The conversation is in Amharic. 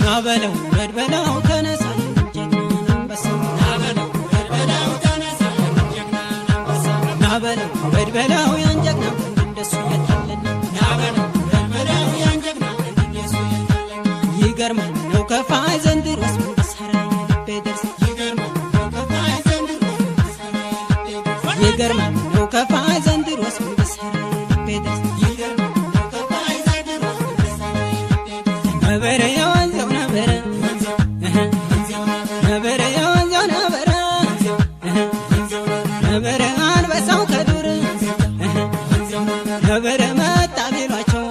ና በለው ውረድ በለው ተነሳ ጀግና አንበሳ፣ ና በለው ውረድ በለው ያን ጀግና እንደሱ የታለና? ይገርማል ነው ከፋይ ዘንድሮስ ምን ተሰራ የልቤ ደርስ፣ ይገርማል ነው ከፋይ ዘንድሮስ ምን ተሰራ የልቤ ደርስ። ነበረ የወንዘው ነበረ፣ ነበረ የወንዘው ነበረ፣ ነበረ አንበሳው ከዱር ነበረ መጣ ቢሏቸው